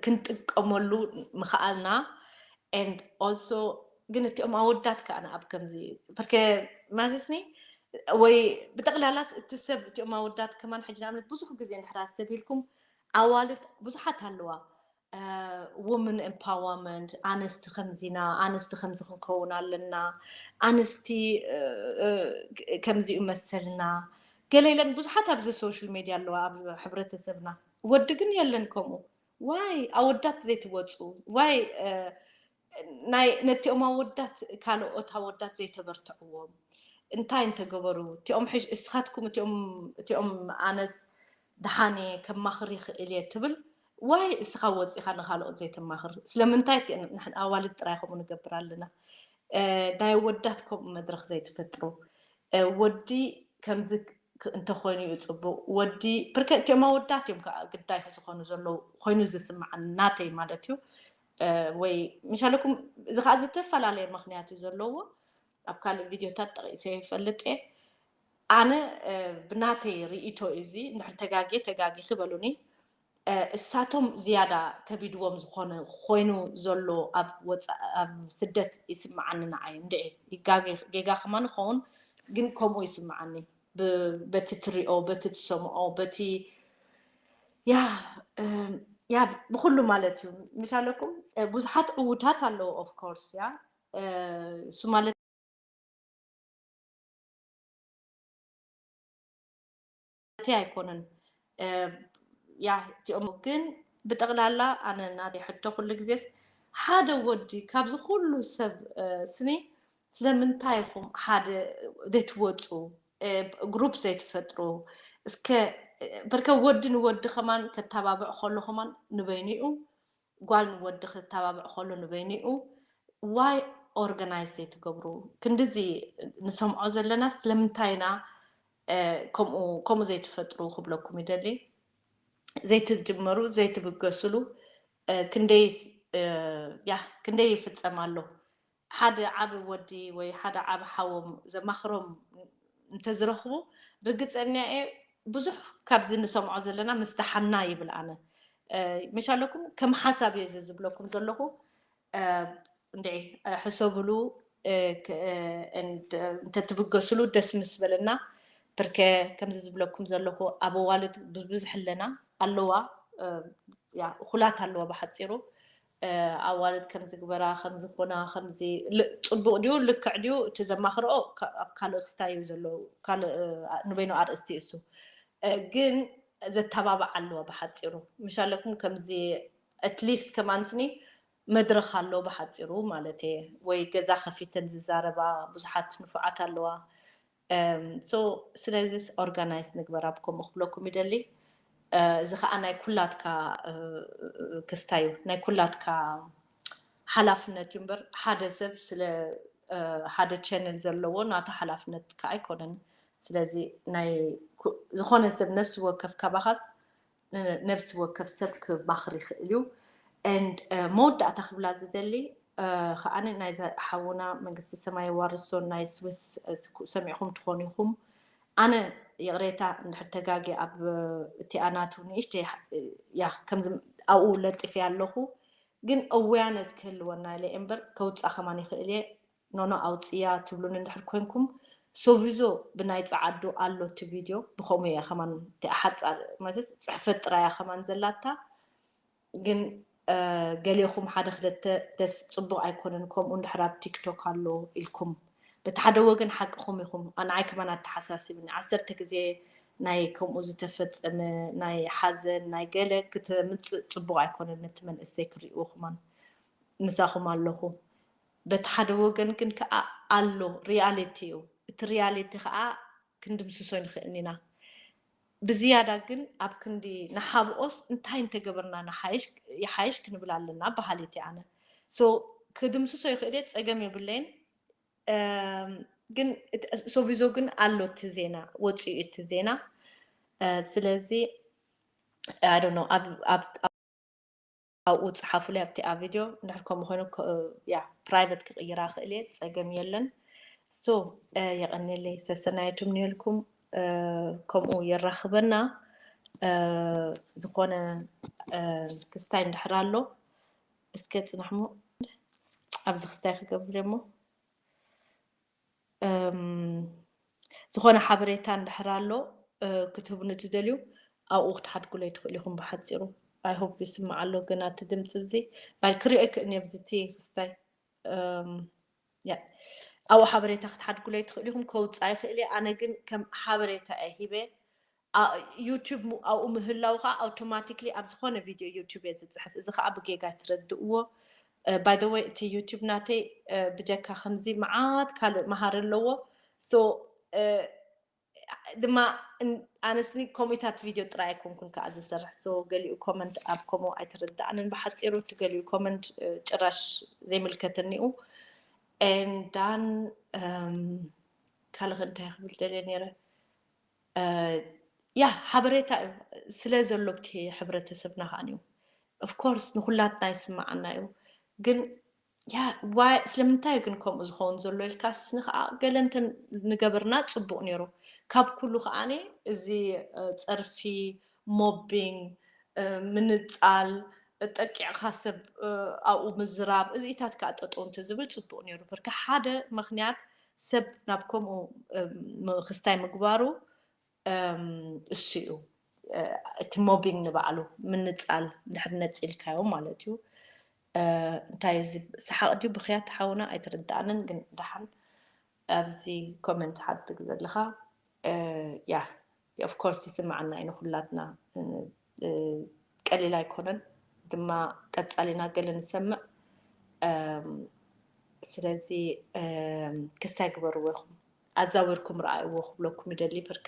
ክንጥቀመሉ ምኽኣልና and also ግን እቲኦም ኣወዳት ከዓ ኣብ ከምዚ ርከ ማለትኒ ወይ ብጠቕላላስ እቲ ሰብ እቲኦም ኣወዳት ከማን ሕጂ ንኣብነት ብዙሕ ግዜ እንድሕር ኣስተብሂልኩም ኣዋልድ ብዙሓት ኣለዋ women empowerment ኣንስቲ ከምዚና ኣንስቲ ከምዚ ክንከውን ኣለና ኣንስቲ ከምዚኡ መሰልና ገለ ኢለን ብዙሓት ኣብዚ ሶሻል ሜድያ ኣለዋ ኣብ ሕብረተሰብና ወዲ ግን የለን ከምኡ ዋይ ኣወዳት ዘይትወፁ ዋይ ናይ ነቲኦም ኣወዳት ካልኦት ኣወዳት ዘይተበርትዕዎም እንታይ እንተገበሩ እቲኦም ሕሽ እስኻትኩም እቲኦም ኣነስ ደሓን እየ ከማኽር ይኽእል እየ ትብል ዋይ እስኻ ወፂኻ ንኻልኦት ዘይተማኽር ስለምንታይ ንሕን ኣዋልድ ጥራይ ከምኡ ንገብር ኣለና ናይ ወዳት ከምኡ መድረክ ዘይትፈጥሩ ወዲ ከምዚ እንተኮይኑ እዩ ፅቡቅ ወዲ ፕርከ እቲኦም ኣወዳት እዮም ከዓ ግዳይ ዝኾኑ ዘለዉ ኮይኑ ዝስምዓኒ ናተይ ማለት እዩ ወይ ምሻለኩም እዚ ከዓ ዝተፈላለየ ምክንያት እዩ ዘለዎ ኣብ ካልእ ቪድዮታት ጠቂሰ ይፈልጥ እየ ኣነ ብናተይ ርእቶ እዩ እዚ እንድሕር ተጋጌ ተጋጊ ክበሉኒ እሳቶም ዝያዳ ከቢድዎም ዝኾነ ኮይኑ ዘሎ ኣብ ወፃ ኣብ ስደት ይስምዓኒ ንዓይ እንድዒ ይጋጌ ጌጋ ከማን ይኸውን ግን ከምኡ ይስምዓኒ በቲ ትሪኦ በቲ ትሰምዖ በቲ ያ ያ ብኩሉ ማለት እዩ ምሳለኩም ብዙሓት ዕውታት ኣለዉ of course ያ እሱ ማለት ማለተይ ኣይኮነን ያ እቲኦም ግን ብጠቕላላ ኣነ ናተይ ሕቶ ኩሉ ግዜስ ሓደ ወዲ ካብዚ ኩሉ ሰብ ስኒ ስለምንታይ ኢኹም ሓደ ዘይትወፁ ግሩፕ ዘይትፈጥሩ እስከ በርከ ወዲ ንወዲ ከማን ከተባብዕ ከሎ ከማን ንበይኑ እዩ ጓል ንወዲ ክተባብዕ ከሎ ንበይኑ እዩ why organize ዘይትገብሩ ክንድዚ ንሰምዖ ዘለና ስለምንታይ ኢና ከምኡ ከምኡ ዘይትፈጥሩ ክብለኩም ይደሊ ዘይትጅመሩ ዘይትብገስሉ ክንደይ ያ ክንደይ ይፍፀም ኣሎ ሓደ ዓቢ ወዲ ወይ ሓደ ዓቢ ሓዎም ዘማኽሮም እንተዝረኽቡ ርግፀኛ እየ ብዙሕ ካብዚ ንሰምዖ ዘለና ምስ ደሓና ይብል ኣነ መሻለኩም ከም ሓሳብ እየ እዚ ዝብለኩም ዘለኹ እንድዒ ሕሰብሉ እንተትብገስሉ ደስ ምስ በለና። ብርከ ከምዚ ዝብለኩም ዘለኹ ኣብ ኣዋልድ ብብዝሕ ኣለና ኣለዋ፣ እኩላት ኣለዋ። ብሓፂሩ ኣዋልድ ከምዚ ግበራ፣ ከምዚ ኾና፣ ከምዚ ጽቡቕ ድዩ ልክዕ ድዩ እቲ ዘማኽርኦ ኣብ ካልእ ክስታይ እዩ ዘሎ፣ ካልእ ንበይኑ ኣርእስቲ እሱ። ግን ዘተባብዕ ኣለዋ። ብሓፂሩ ምሽ ኣለኩም ከምዚ ኣትሊስት ከማንስኒ መድረኽ ኣሎ ብሓፂሩ ማለት እየ። ወይ ገዛ ከፊተን ዝዛረባ ብዙሓት ንፉዓት ኣለዋ። ስለዚስ ኦርጋናይዝ ንግበር ኣብ ከምኡ ክብለኩም ይደሊ። እዚ ከዓ ናይ ኩላትካ ክስታይ እዩ፣ ናይ ኩላትካ ሓላፍነት እዩ እምበር ሓደ ሰብ ስለ ሓደ ቻነል ዘለዎ ናቱ ሓላፍነት ከዓ ኣይኮነን። ስለዚ ናይ ዝኾነ ሰብ ነፍሲ ወከፍ ካባኻስ ነፍሲ ወከፍ ሰብ ክማኽር ይኽእል እዩ። And መወዳእታ ክብላ ዝደሊ ከዓኒ ናይዛ ሓውና መንግስቲ ሰማይ የዋርሶ ናይ ስዊስ ሰሚዕኹም ትኾኑ ኢኹም። ኣነ ይቕሬታ እንድሕር ተጋጌ ኣብ እቲኣ ናቱ ንእሽተይ ያ ከምዚ ኣብኡ ለጢፈያ ኣለኹ፣ ግን ኣዌርነስ ክህልወና ኢለ እየ እምበር ከውፃእ ከማን ይኽእል እየ። ኖኖ ኣውፅያ ትብሉኒ እንድሕር ኮይንኩም ሶቪዞ ብናይ ፀዓዱ ኣሎ እቲ ቪድዮ ብከምኡ እያ ከማን ሓፃር ማለት ፅሕፈት ጥራያ ከማን ዘላታ። ግን ገሌኹም ሓደ ክልተ ደስ ፅቡቕ ኣይኮነን ከምኡ እንድሕር ኣብ ቲክቶክ ኣሎ ኢልኩም በቲ ሓደ ወገን ሓቅኹም ኢኹም። ንዓይ ከማን ኣተሓሳሲብኒ ዓሰርተ ግዜ ናይ ከምኡ ዝተፈፀመ ናይ ሓዘን ናይ ገለ ክተምፅእ ፅቡቕ ኣይኮነን። ነቲ መንእሰይ ክርእይዎ ከማን ምሳኹም ኣለኹ። በቲ ሓደ ወገን ግን ከዓ ኣሎ ሪያሊቲ እዩ። እቲ ሪያሊቲ ከዓ ክንድምስሶ ንኽእልን ኢና። ብዝያዳ ግን ኣብ ክንዲ ንሓብኦስ እንታይ እንተገበርና ይሓይሽ ክንብል ኣለና በሃሊት ኣነ። ክድምስሶ ይኽእል እየ፣ ፀገም የብለይን። ግን ሶቪዞ ግን ኣሎ እቲ ዜና ወፂኡ እቲ ዜና። ስለዚ ኣብኡ ፀሓፉለይ ኣብቲ ኣብ ቪድዮ እንድሕር ከምኡ ኮይኑ ያ ፕራይቨት ክቕይራ ክእል እየ፣ ፀገም የለን። ሶ የቐንየለይ ሰሰናየቱም ንልኩም። ከምኡ የራኽበና። ዝኾነ ክስታይ እንድሕር ኣሎ እስከ ፅናሕሞ ኣብዚ ክስታይ ክገብር እሞ ዝኾነ ሓበሬታ እንድሕር ኣሎ ክትህቡኒ ትደልዩ ኣብኡ ክትሓድጉለይ ትኽእሉ ኢኹም። ብሓፂሩ ኣይሆፕ ይስማዕ ኣሎ ግን ኣቲ ድምፂ እዚ ባል ክሪኦ ይክእልኒ ኣብዚ እቲ ክስታይ ኣብኡ ሓበሬታ ክትሓድጉለይ ትኽእሉ ኢኹም። ከውፃ ይኽእል እየ ኣነ ግን ከም ሓበሬታ እየ ሂበ። ዩቱብ ኣብኡ ምህላው ከዓ ኣውቶማቲክሊ ኣብ ዝኾነ ቪድዮ ዩቱብ እየ ዝፅሕፍ። እዚ ከዓ ብጌጋ ትረድእዎ። ባይ ወይ እቲ ዩቱብ ናተይ ብጀካ ከምዚ መዓት ካልእ መሃር ኣለዎ። ሶ ድማ ኣነስኒ ከምኡታት ቪድዮ ጥራይ ኣይኮንኩን ከዓ ዝሰርሕ። ሶ ገሊኡ ኮመንት ኣብ ከምኡ ኣይተረዳእንን ብሓፂሩ እቲ ገሊኡ ኮመንት ጭራሽ ዘይምልከተኒኡ። ኤንዳን ካልእ እንታይ ክብል ደልየ ነይረ? ያ ሓበሬታ እዩ ስለ ዘሎ ብቲ ሕብረተሰብና ከዓ እዩ። ኦፍኮርስ ንኩላትና ይስማዓና እዩ ግን ያ ዋይ ስለምንታይ ግን ከምኡ ዝኸውን ዘሎ ኢልካ ስኒ ከዓ ገለ እንተ ንገበርና ፅቡቅ ነይሩ። ካብ ኩሉ ከዓ እዚ ፀርፊ፣ ሞቢንግ፣ ምንፃል፣ ጠቂዕካ ሰብ ኣብኡ ምዝራብ እዚኢታት ከዓ ጠጠው እንተዝብል ፅቡቅ ነይሩ። ብርካ ሓደ ምክንያት ሰብ ናብ ከምኡ ክስታይ ምግባሩ እሱ እዩ። እቲ ሞቢንግ ንባዕሉ ምንፃል ድሕር ነፂልካዮ ማለት እዩ። እንታይ እዚ ሰሓቅ ድዩ ብክያት ሓውና ኣይትርዳእንን ግን ደሓን ኣብዚ ኮመንት ሓድግ ዘለካ ያ ኦፍኮርስ ይስማዓና እዩ ንኩላትና። ቀሊል ኣይኮነን ድማ ቀፃሊና ገለ ንሰምዕ። ስለዚ ክስታይ ግበርዎ ኢኹም ኣዛዊርኩም ረኣይዎ ክብለኩም ይደሊ። በርከ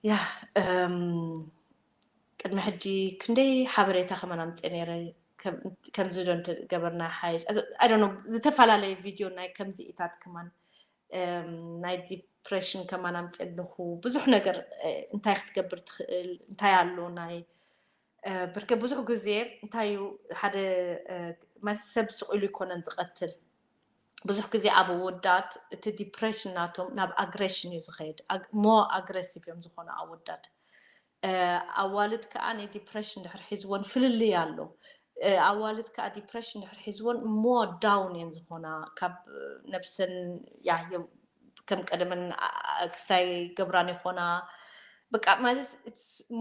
ያ ቅድሚ ሕጂ ክንደይ ሓበሬታ ከማን ኣምፅእ ነይረ። ከምዚ ዶ እንተገበርና ሓይሽ ኣይ ዝተፈላለየ ቪድዮ ናይ ከምዚ ኢታት ከማን ናይ ዲፕሬሽን ከማን ኣምፅእ ኣለኹ። ብዙሕ ነገር እንታይ ክትገብር ትኽእል እንታይ ኣሎ ናይ ብርከ ብዙሕ ግዜ እንታይ እዩ ሓደ ሰብ ስቕ ኢሉ ይኮነን ዝቐትል። ብዙሕ ግዜ ኣብ ኣወዳት እቲ ዲፕሬሽን ናቶም ናብ ኣግሬሽን እዩ ዝኸይድ። ሞ ኣግሬሲቭ እዮም ዝኾኑ ኣወዳት። ኣዋልድ ከዓ ናይ ዲፕሬሽን ድሕር ሒዝዎን ፍልልይ ኣሎ። ኣዋልድ ከዓ ዲፕሬሽን ድሕር ሒዝዎን more down እየን ዝኾና። ካብ ነብሰን ያ ከም ቀደመን ክስታይ ገብራን ይኾና። በቃ ማለት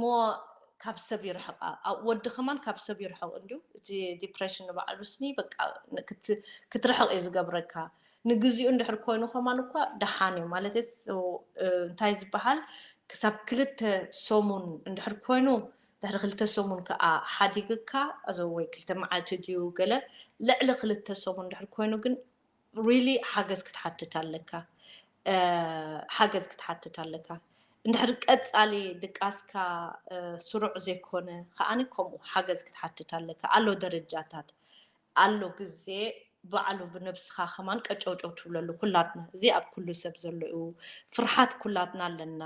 more ካብ ሰብ ይርሕቃ። ወዲ ከማን ካብ ሰብ ይርሕቕ እንዲሁ። እቲ ዲፕሬሽን ንባዕሉ ስኒ በቃ ክትርሕቕ እዩ ዝገብረካ። ንግዚኡ እንድሕር ኮይኑ ከማን እኳ ደሓን እዩ ማለት እንታይ ዝበሃል ክሳብ ክልተ ሰሙን እንድሕር ኮይኑ ድሕሪ ክልተ ሰሙን ከዓ ሓዲግካ እዚ ወይ ክልተ መዓልቲ ድዩ ገለ ልዕሊ ክልተ ሰሙን ድሕር ኮይኑ ግን really ሓገዝ ክትሓትት ኣለካ። ሓገዝ ክትሓትት ኣለካ። እንድሕር ቀፃሊ ድቃስካ ስሩዕ ዘይኮነ ከዓኒ ከምኡ ሓገዝ ክትሓትት ኣለካ። ኣሎ ደረጃታት ኣሎ ግዜ ባዕሉ ብነብስኻ ከማን ቀጨውጨው ትብለሉ ኩላትና እዚ ኣብ ኩሉ ሰብ ዘሎ እዩ። ፍርሓት ኩላትና ኣለና።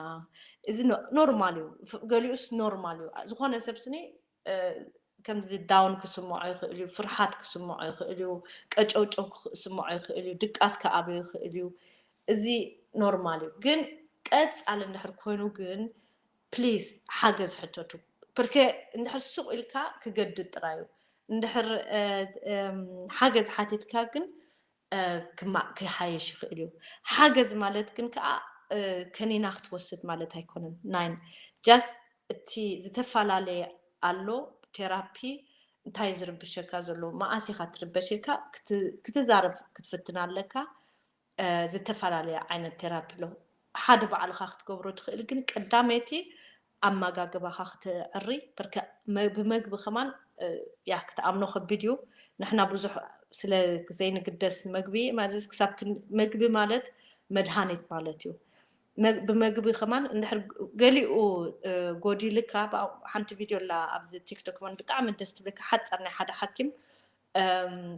እዚ ኖርማል እዩ። ገሊኡስ ኖርማል እዩ። ዝኾነ ሰብ ስኒ ከምዚ ዳውን ክስምዖ ይኽእል እዩ፣ ፍርሓት ክስምዖ ይኽእል እዩ፣ ቀጨውጨው ክስምዖ ይኽእል እዩ፣ ድቃስ ክኣበዮ ይኽእል እዩ። እዚ ኖርማል እዩ። ግን ቀፃሊ እንድሕር ኮይኑ ግን ፕሊዝ ሓገዝ ሕተቱ። ፕርኬ እንድሕር ሱቕ ኢልካ ክገድድ ጥራይ እዩ። እንድሕር ሓገዝ ሓቲትካ ግን ክሓይሽ ይኽእል እዩ። ሓገዝ ማለት ግን ከዓ ከኒና ክትወስድ ማለት ኣይኮነን። ናይን ጃስት እቲ ዝተፈላለየ ኣሎ ቴራፒ እንታይ ዝርብሸካ ዘሎ መኣስ ኢኻ ትርበሽ ኢልካ ክትዛረብ ክትፍትን ኣለካ። ዝተፈላለየ ዓይነት ቴራፒ ኣሎ። ሓደ ባዕልኻ ክትገብሮ ትኽእል ግን ቀዳመይቲ ኣመጋግባኻ ክትዕሪ ብመግቢ ከማን ያ ክትኣምኖ ከቢድ እዩ። ንሕና ብዙሕ ስለ ዘይንግደስ መግቢ ማዘዝ ክሳብ መግቢ ማለት መድሃኒት ማለት እዩ። ብመግቢ ከማን እንድሕር ገሊኡ ጎዲልካ ሓንቲ ቪድዮ ላ ኣብዚ ቲክቶክ ከማን ብጣዕሚ ደስ ትብለካ ሓፃር ናይ ሓደ ሓኪም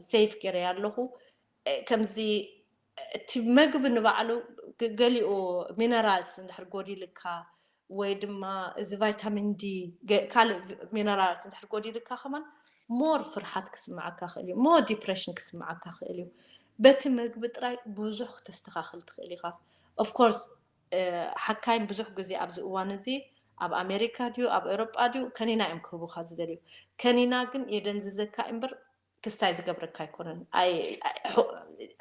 ሴፍ ገይረ ኣለኹ። ከምዚ እቲ መግቢ ንባዕሉ ገሊኡ ሚነራልስ እንድሕር ጎዲልካ ወይ ድማ እዚ ቫይታሚን ዲ ካልእ ሚነራልስ እንድሕር ጎዲልካ ከማን ሞር ፍርሓት ክስምዓካ ክእል እዩ። ሞር ዲፕሬሽን ክስምዓካ ክእል እዩ። በቲ መግቢ ጥራይ ብዙሕ ክተስተኻኽል ትኽእል ኢኻ። ኦፍኮርስ ሓካይም ብዙሕ ግዜ ኣብዚ እዋን እዚ ኣብ ኣሜሪካ ድዩ ኣብ ኤሮጳ ድዩ ከኒና እዮም ክህቡኻ ዝደልዩ። ከኒና ግን የደንዝዘካ እምበር ክስታይ ዝገብረካ ኣይኮነን።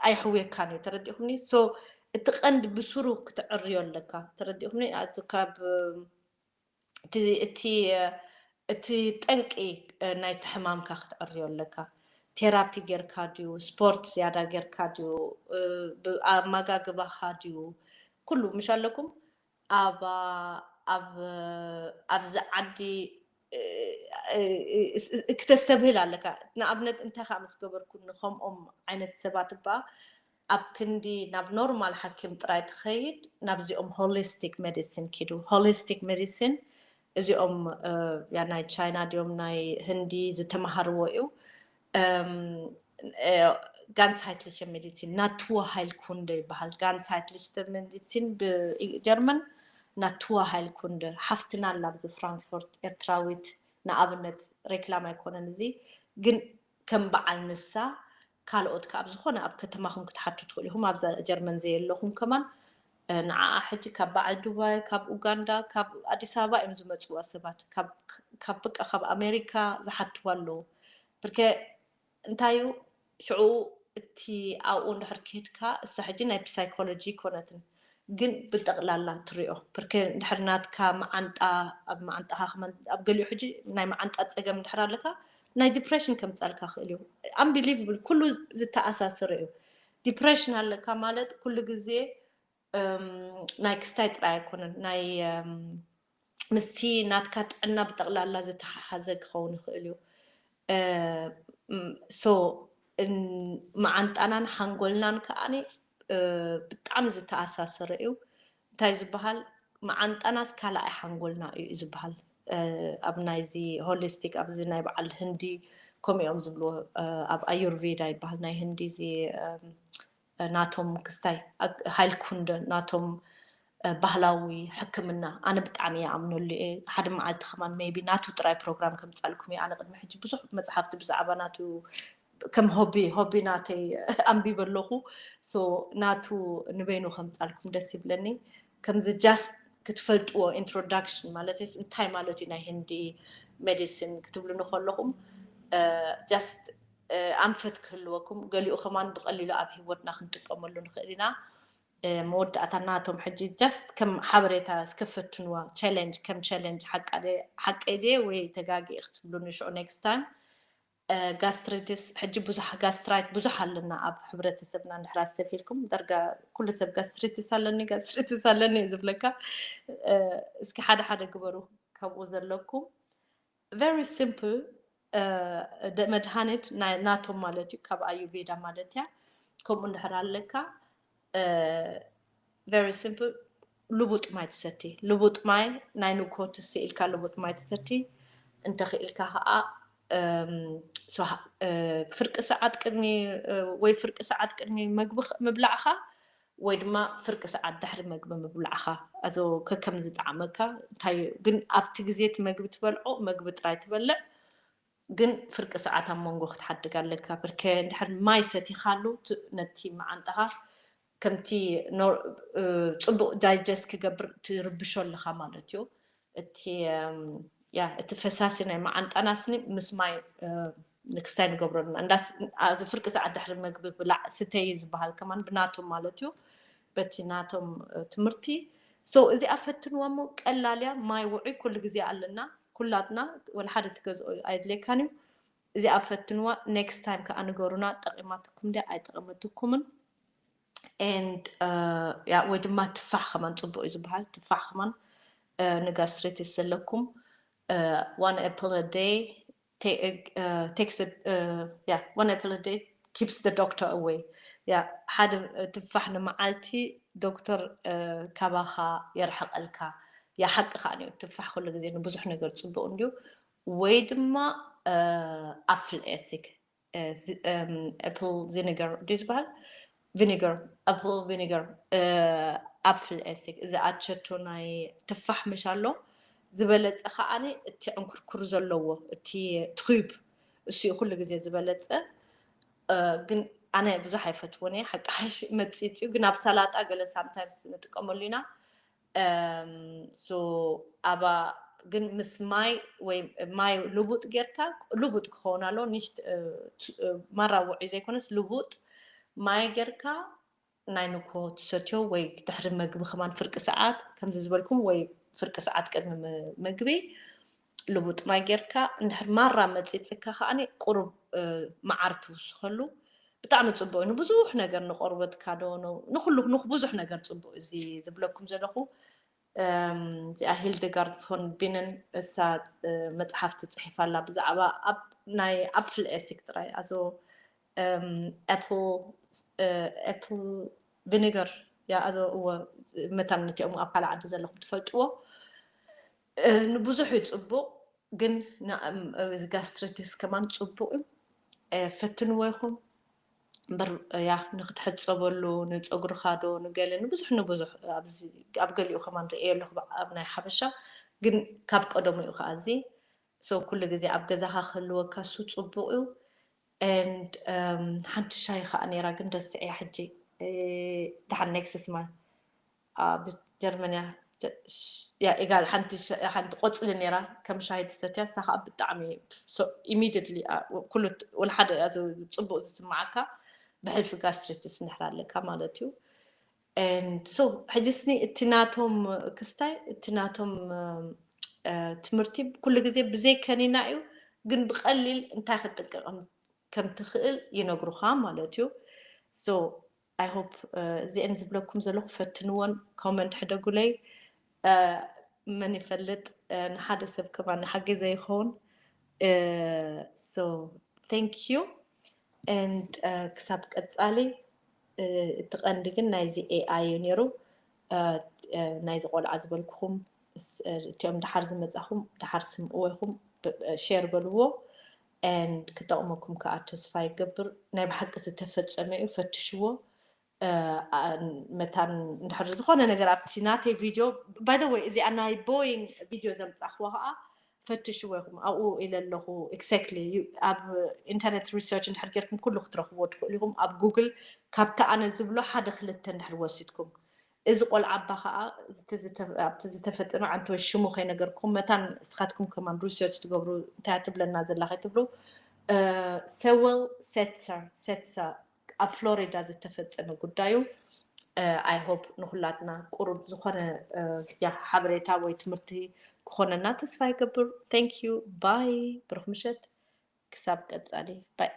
ኣይሕውየካን እዩ። ተረዲኹምኒ? ሶ እቲ ቀንዲ ብስሩ ክትዕርዮ ኣለካ። ተረዲኹምኒ? ካብ እቲ ጠንቂ ናይቲ ሕማምካ ክትዕርዮ ኣለካ። ቴራፒ ጌርካ ድዩ፣ ስፖርት ዝያዳ ጌርካ ድዩ፣ ኣመጋግባኻ ድዩ፣ ኩሉ ምሽ ኣለኩም። ኣብ ኣብዚ ዓዲ ክተስተብህል ኣለካ። ንኣብነት እንታይ ከዓ ምስ ገበርኩ ንከምኦም ዓይነት ሰባት እባ ኣብ ክንዲ ናብ ኖርማል ሓኪም ጥራይ ትኸይድ ናብዚኦም ሆሊስቲክ ሜዲሲን ኪዱ። ሆሊስቲክ ሜዲሲን እዚኦም ናይ ቻይና ድዮም ናይ ህንዲ ዝተምሃርዎ እዩ። Ganzheitliche Medizin፣ Natur Heilkunde ይበሃል። Ganzheitliche Medizin ብጀርመን፣ Natur Heilkunde። ሓፍትና ኣላ ኣብዚ ፍራንክፎርት ኤርትራዊት፣ ንኣብነት ሬክላም ኣይኮነን እዚ ግን ከም በዓል ንሳ ካልኦት ካብ ዝኾነ ኣብ ከተማኹም ክትሓቱ ትኽእሉ ኢኹም። ኣብዛ ጀርመን ዘየለኹም ከማን ንዓኣ ሕጂ ካብ በዓል ዱባይ፣ ካብ ኡጋንዳ፣ ካብ ኣዲስ ኣበባ እዮም ዝመፅዋ ሰባት። ካብ በቃ ካብ ኣሜሪካ ዝሓትዋ ኣለዉ። ብርከ እንታይ እዩ ሽዑ እቲ ኣብኡ እንድሕር ክሄድካ እሳ ሕጂ ናይ ፕሳይኮሎጂ ኮነትን ግን ብጠቕላላ ትሪኦ ብርከ እንድሕር ናትካ መዓንጣ ኣብ መዓንጣኻ ኣብ ገሊኡ ሕጂ ናይ መዓንጣ ፀገም እንድሕር ኣለካ ናይ ዲፕሬሽን ከምፃልካ ክእል እዩ። ኣንቢሊቭብል ኩሉ ዝተኣሳሰረ እዩ። ዲፕሬሽን ኣለካ ማለት ኩሉ ግዜ ናይ ክስታይ ጥራይ ኣይኮነን ናይ ምስቲ ናትካ ጥዕና ብጠቕላላ ዝተሓሓዘ ክኸውን ይኽእል እዩ። ሶ መዓንጣናን ሓንጎልናን ከዓኒ ብጣዕሚ ዝተኣሳሰረ እዩ። እንታይ ዝበሃል መዓንጣናስ ካልኣይ ሓንጎልና እዩ ዝበሃል። ኣብ ናይዚ ሆሊስቲክ ኣብዚ ናይ በዓል ህንዲ ከምኡ እዮም ዝብልዎ። ኣብ ኣዩርቬዳ ይበሃል ናይ ህንዲ እዚ ናቶም ክስታይ ሃይልኩንደ ናቶም ባህላዊ ሕክምና ኣነ ብጣዕሚ ይኣምነሉ እየ። ሓደ መዓልቲ ከማን maybe ናቱ ጥራይ ፕሮግራም ከምፃልኩም እየ። ኣነ ቅድሚ ሕጂ ብዙሕ መፅሓፍቲ ብዛዕባ ናቱ ከም ሆቢ ሆቢ ናተይ ኣንቢበ ኣለኹ። ሶ ናቱ ንበይኑ ከምፃልኩም ደስ ይብለኒ። ከምዚ ጃስት ክትፈልጥዎ ኢንትሮዳክሽን ማለት እንታይ ማለት እዩ ናይ ህንዲ ሜዲሲን ክትብሉ ንከለኹም just ኣንፈት ክህልወኩም። ገሊኡ ከማን ብቐሊሉ ኣብ ህይወትና ክንጥቀመሉ ንኽእል ኢና። መወዳእታ ናቶም ሕጂ just ከም ሓበሬታ እስከ ፈትንዋ። ቻለንጅ ከም ቻለንጅ ሓቀይ ድየ ወይ ተጋጊ ክትብሉኒ ሽዑ next time። ጋስትሪቲስ ሕጂ ብዙሕ ጋስትራይት ብዙሕ ኣለና ኣብ ሕብረተሰብና። እንድሕር ኣስተብሂልኩም ዳርጋ ኩሉ ሰብ ጋስትሪቲስ ኣለኒ ጋስትሪቲስ ኣለኒ እዩ ዝብለካ። እስኪ ሓደ ሓደ ግበሩ ከምኡ ዘለኩም። Very simple መድሃኒት ናቶም ማለት እዩ፣ ካብ ኣዩቬዳ ማለት እያ። ከምኡ እንድሕር ኣለካ very simple ልቡጥ ማይ ትሰቲ። ልቡጥ ማይ ናይ ንግሆ ትስኢልካ ልቡጥ ማይ ትሰቲ። እንተኽኢልካ ከዓ ፍርቂ ሰዓት ቅድሚ ወይ ፍርቂ ሰዓት ቅድሚ መግቢ ምብላዕካ ወይ ድማ ፍርቂ ሰዓት ድሕሪ መግቢ ምብላዕካ። ኣዞ ከከም ዝጠዓመካ እንታይ ግን ኣብቲ ግዜ እቲ መግቢ ትበልዖ መግቢ ጥራይ ትበልዕ። ግን ፍርቂ ሰዓት ኣብ መንጎ ክትሓድግ ኣለካ። ብርከ እንድሕር ማይ ሰቲኻሉ ነቲ መዓንጣኻ ከምቲ ፅቡቅ ዳይጀስት ክገብር ትርብሾ ኣለካ ማለት እዩ። እቲ እቲ ፈሳሲ ናይ መዓንጣናስኒ ምስ ማይ ንክስታይ ንገብረልና እንዳዚ ፍርቂ ሰዓት ድሕሪ መግቢ ብላዕ ስተይ ዝበሃል ከማን ብናቶም ማለት እዩ። በቲ ናቶም ትምህርቲ so እዚኣ ፈትንዋ እሞ ቀላል እያ። ማይ ውዑይ ኩሉ ግዜ ኣለና ኩላትና ወላ ሓደ ትገዝኦ ኣይድልየካን እዩ። እዚኣ ፈትንዋ። Next time ከዓ ንገሩና ጠቂማትኩም ድያ ኣይጠቀመትኩምን። And ወይ ድማ ትፋሕ ከማን ፅቡቅ እዩ ዝበሃል። ትፋሕ ከማን ንጋስትሪቲስ ዘለኩም one apple a day takes one apple a day keeps the doctor away። ሓደ ትፋሕ ንመዓልቲ ዶክተር ካባኻ የርሕቀልካ። ያ ሓቂ ከዓ እዩ። ትፋሕ ኩሉ ግዜ ንብዙሕ ነገር ፅቡቅ እንድዩ። ወይ ድማ ኣፍል ኤሲክ ኣፕል ቪኒገር ድዩ ዝበሃል? ቪኒገር ኣፕል ቪኒገር ኣፕል ኤሲክ እዚ ኣቸቶ ናይ ትፋሕ ምሽ ኣሎ ዝበለፀ ከዓኒ እቲ ዕንኩርኩር ዘለዎ እቲ ትዩብ እሱ ኩሉ ግዜ ዝበለፀ። ግን ኣነ ብዙሕ ኣይፈትዎን እየ ሓቂ ሓሽ መፂፅ እዩ። ግን ኣብ ሰላጣ ገለ ሳምታይምስ ንጥቀመሉ ኢና። so ኣባ ግን ምስ ማይ ወይ ማይ ልቡጥ ጌርካ ልቡጥ ክኸውን ኣሎ። ንሽት ማራ ውዑይ ዘይኮነስ ልቡጥ ማይ ጌርካ ናይ ንኮ ትሰትዮ ወይ ድሕሪ መግቢ ከማን ፍርቂ ሰዓት ከምዚ ዝበልኩም ወይ ፍርቂ ሰዓት ቅድሚ መግቢ ልቡጥ ማይ ጌርካ እንድሕር ማራ መፂፅካ ከዓኒ ቁሩብ መዓር ትውስኸሉ ብጣዕሚ ፅቡቅ እዩ። ንብዙሕ ነገር ንቆርበትካ ዶ ንኩሉ ብዙሕ ነገር ፅቡቅ እዚ ዝብለኩም ዘለኹ። እዚኣ ሂልደጋርድ ፎን ቢንን እሳ መፅሓፍ ትፅሒፍ ኣላ ብዛዕባ ኣብ ናይ ኣፕል ኤሲክ ጥራይ ኣዞ ኣፕል ቪኒገር ያ ኣዞ እወ መታን ነቲኦም ኣብ ካልእ ዓዲ ዘለኹም ትፈልጥዎ ንብዙሕ እዩ ፅቡቅ። ግን ጋስትሪቲስ ከማን ፅቡቅ እዩ። ፈትንዎ ይኹም እምበር ያ ንክትሕፀበሉ ንፀጉርካ ዶ ንገለ ንብዙሕ ንብዙሕ ኣብ ገሊኡ ከማን ርእየ ኣለኹ ኣብ ናይ ሓበሻ። ግን ካብ ቀደሙ እዩ ከዓ እዚ so ኩሉ ግዜ ኣብ ገዛኻ ክህልወካ እሱ ፅቡቅ እዩ። And ሓንቲ ሻሂ ከዓ ነይራ ግን ረስዕያ ሕጂ። ደሓን ኔክስት ስማል ኣብ ጀርመን እያ ያ ኢጋል ሓንቲ ቆፅሊ ነይራ ከም ሻሂ ትሰትያ እሳ ከዓ ብጣዕሚ ኢሚድየትሊ ኩሉ ወላ ሓደ ፅቡቅ ዝስማዓካ ብሕልፊ ጋስትሪቲስ እንድሕር ኣለካ ማለት እዩ። so ሕጂ ስኒ እቲ ናቶም ክስታይ እቲ ናቶም ትምህርቲ ኩሉ ግዜ ብዘይ ከኒና እዩ ግን ብቀሊል እንታይ ክትጥቀም ከም ትኽእል ይነግሩኻ ማለት እዩ። so I hope እዚአን ዝብለኩም ዘለኹ ፈትንዎን comment ሕደጉለይ። መን ይፈልጥ ንሓደ ሰብ ከማን ሓገዘ ይኸውን። so thank you and ክሳብ ቀፃሊ እቲ ቀንዲ ግን ናይዚ ኤኣይ እዩ ነይሩ። ናይዚ ቆልዓ ዝበልኩኹም እቲኦም ድሓር ዝመፃኹም ድሓር ስምዕዎ ኢኹም ሼር በልዎ። and ክጠቕመኩም ከዓ ተስፋ ይገብር። ናይ ብሓቂ ዝተፈፀመ እዩ ፈትሽዎ። መታን እንድሕር ዝኾነ ነገር ኣብቲ ናተይ ቪድዮ by the way እዚኣ ናይ ቦይንግ ቪድዮ ዘምፃኽዎ ከዓ ፈትሽዎ ኢኹም ኣብኡ ኢለ ኣለኹ። exactly ኣብ ኢንተርነት ሪሰርች እንድሕር ጌርኩም ኩሉ ክትረኽብዎ ትኽእሉ ኢኹም ኣብ ጉግል። ካብቲ ኣነ ዝብሎ ሓደ ክልተ እንድሕር ወሲድኩም እዚ ቆልዓ ኣባ ከዓ ኣብቲ ዝተፈፀመ ዓንተ ወይ ሽሙ ከይነገርኩም መታን እስኻትኩም ከማን ሪሰርች ትገብሩ እንታይ ትብለና ዘላ ከይትብሉ Sewell Setzer Setzer ኣብ ፍሎሪዳ ዝተፈጸመ ጉዳዩ። I hope ንኩላትና ቁሩብ ዝኾነ ሓበሬታ ወይ ትምህርቲ ክኾነና ተስፋ ይገብር። Thank you bye። ብሩኽ ምሸት። ክሳብ ቀጻሊ bye።